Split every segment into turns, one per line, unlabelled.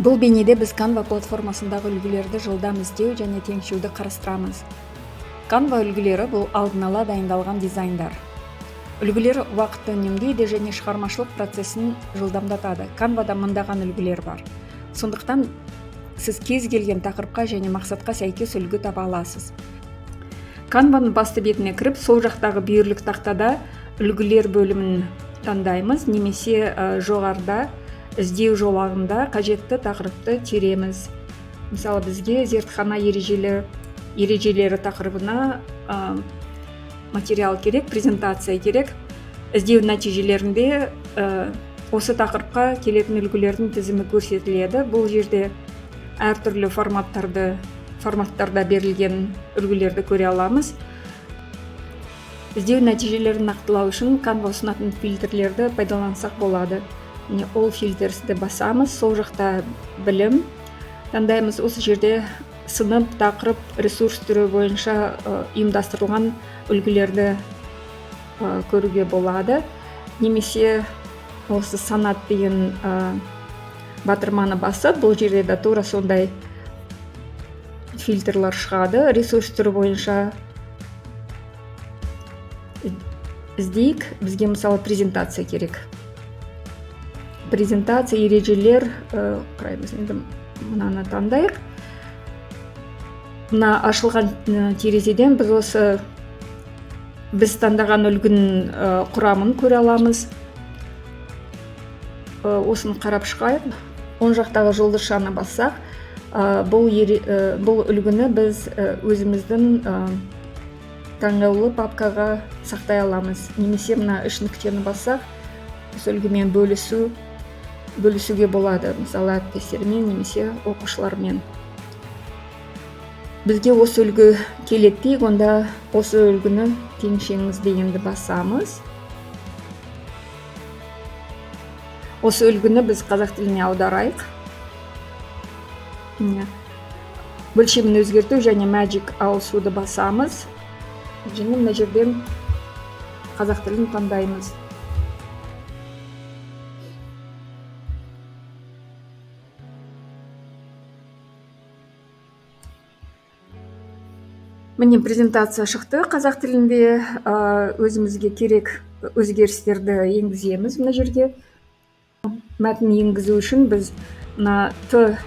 Бұл бейнеде біз Canva платформасындағы үлгілерді жылдам іздеу және теңшеуді қарастырамыз. Canva үлгілері – бұл алдын ала дайындалған дизайндар. Үлгілер уақытты үнемдейді және шығармашылық процесін жылдамдатады. Canvада мыңдаған үлгілер бар. Сондықтан сіз кез келген тақырыпқа және мақсатқа сәйкес үлгі таба аласыз. Canvаның басты бетіне кіріп, сол жақтағы бүйірлік тақтада үлгілер бөлімін таңдаймыз немесе жоғарыда іздеу жолағында қажетті тақырыпты тереміз. Мысалы, бізге зертхана ережелері тақырыбына материал керек, презентация керек. Іздеу нәтижелерінде осы тақырыпқа келетін үлгілердің тізімі көрсетіледі. Бұл жерде әртүрлі форматтарда берілген үлгілерді көре аламыз. Іздеу нәтижелерін нақтылау үшін Canva ұсынатын фильтрлерді пайдалансақ болады. Міне, All Filters'ті басамыз, сол жақта білім таңдаймыз. Осы жерде сынып, тақырып, ресурс түрі бойынша ұйымдастырылған үлгілерді көруге болады. Немесе осы санат деген батырманы басып, бұл жерде де тура сондай фильтрлар шығады. Ресурс түрі бойынша іздейік. Бізге, мысалы, презентация керек. Презентация, ережелер қараймыз. Енді мынаны таңдайық. Мына ашылған терезеден біз осы біз таңдаған үлгінің құрамын көре аламыз. Осыны қарап шығайық. Оң жақтағы жұлдызшаны бассақ, бұл үлгіні біз өзіміздің таңдаулы папкаға сақтай аламыз. Немесе мына үш нүктені бассақ, осы үлгімен бөлісуге болады, мысалы, әріптестермен немесе оқушылармен. Бізге осы үлгі келеді дейік, онда осы үлгіні теңшеңіз дегенді басамыз. Осы үлгіні біз қазақ тіліне аударайық. Міне, өлшемін өзгерту және Magic ауысуды басамыз және мына жерден қазақ тілін таңдаймыз. Міне, презентация шықты қазақ тілінде. Өзімізге керек өзгерістерді енгіземіз мына жерге. Мәтін енгізу үшін біз мына Т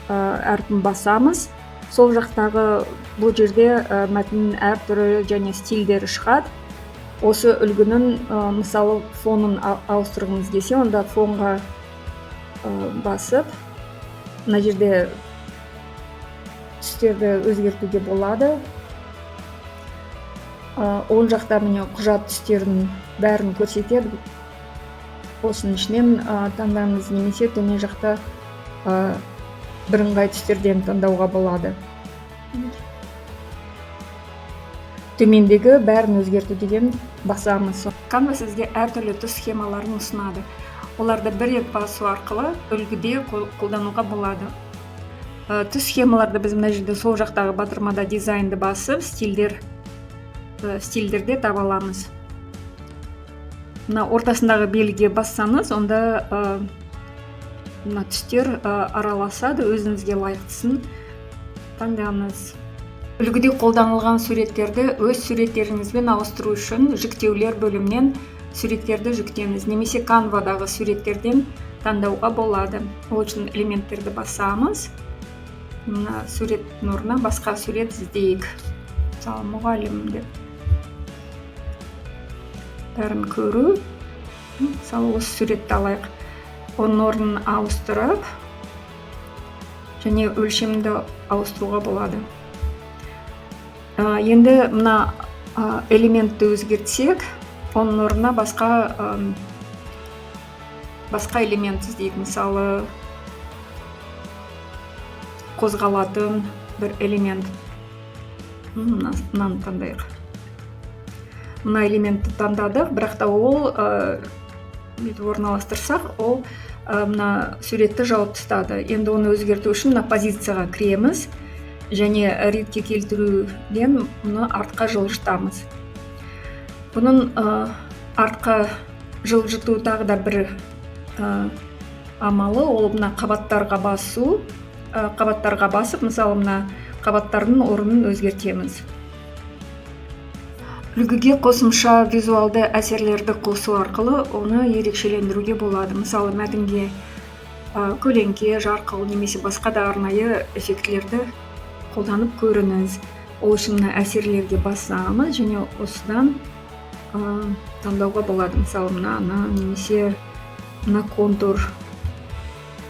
әрпін басамыз. Сол жақтағы бұл жерде мәтіннің әр түрі және стильдері шығады. Осы үлгінің, мысалы, фонын ауыстырғымыз келсе, онда фонға басып, мына жерде түстерді өзгертуге болады. Оң жақта, міне, құжат түстерінің бәрін көрсетеді. Осының ішінен таңдаңыз немесе төмен жақта бірыңғай түстерден таңдауға болады. Төмендегі бәрін өзгерту деген басамыз. Canva сізге әртүрлі түс схемаларын ұсынады. Оларды бір рет басу арқылы үлгіде қолдануға болады. Түс схемаларды біз мына жерде сол жақтағы батырмада дизайнды басып, стильдерде таба аламыз. Мына ортасындағы белгіге бассаңыз, онда мына түстер араласады, өзіңізге лайықтысын таңдаңыз. Үлгіде қолданылған суреттерді өз суреттеріңізбен ауыстыру үшін жүктеулер бөлімінен суреттерді жүктеңіз немесе Canvадағы суреттерден таңдауға болады. Ол үшін элементтерді басамыз. Мына суреттің орнына басқа сурет іздейік. Мысалы, мұғалім деп. Бәрін көру. Мысалы, осы суретті алайық. Оның орнын ауыстырып және өлшемді ауыстыруға болады. Енді мына элементті өзгертсек, оның орнына басқа элемент іздейік. Мысалы, қозғалатын бір элемент. Мынаны таңдайық. Мына элементті таңдадық, бірақ та ол бүйтіп орналастырсақ, ол мына суретті жауып тастады. Енді оны өзгерту үшін мына позицияға кіреміз және ретке келтіруден мұны артқа жылжытамыз. Бұның артқа жылжыту тағы да бір Амалы ол мына қабаттарға басу, қабаттарға басып, мысалы, мына қабаттардың орнын өзгертеміз. Үлгіге қосымша визуалды әсерлерді қосу арқылы оны ерекшелендіруге болады. Мысалы, мәтінге көлеңке, жарқыл немесе басқа да арнайы эффектілерді қолданып көріңіз. Ол үшін мына әсерлерге басамыз және осыдан таңдауға болады, мысалы, мынаны немесе мына контур.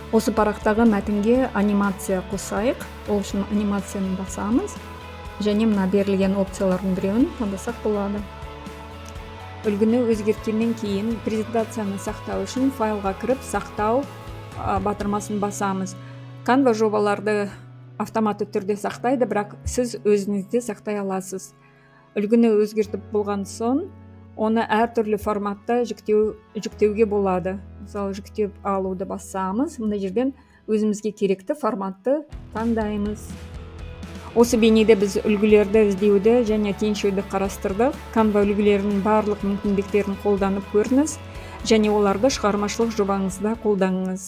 Осы парақтағы мәтінге анимация қосайық. Ол үшін анимацияны басамыз және мына берілген опциялардың біреуін таңдасақ болады. Үлгіні өзгерткеннен кейін презентацияны сақтау үшін файлға кіріп, сақтау батырмасын басамыз. Canva жобаларды автоматты түрде сақтайды, бірақ сіз өзіңіз де сақтай аласыз. Үлгіні өзгертіп болған соң, оны әртүрлі форматта жүктеуге болады. Мысалы, жүктеп алуды басамыз, мына жерден өзімізге керекті форматты таңдаймыз. Осы бейнеде біз үлгілерді іздеуді және теңшеуді қарастырдық. Canva үлгілерінің барлық мүмкіндіктерін қолданып көріңіз және оларды шығармашылық жобаңызда қолданыңыз.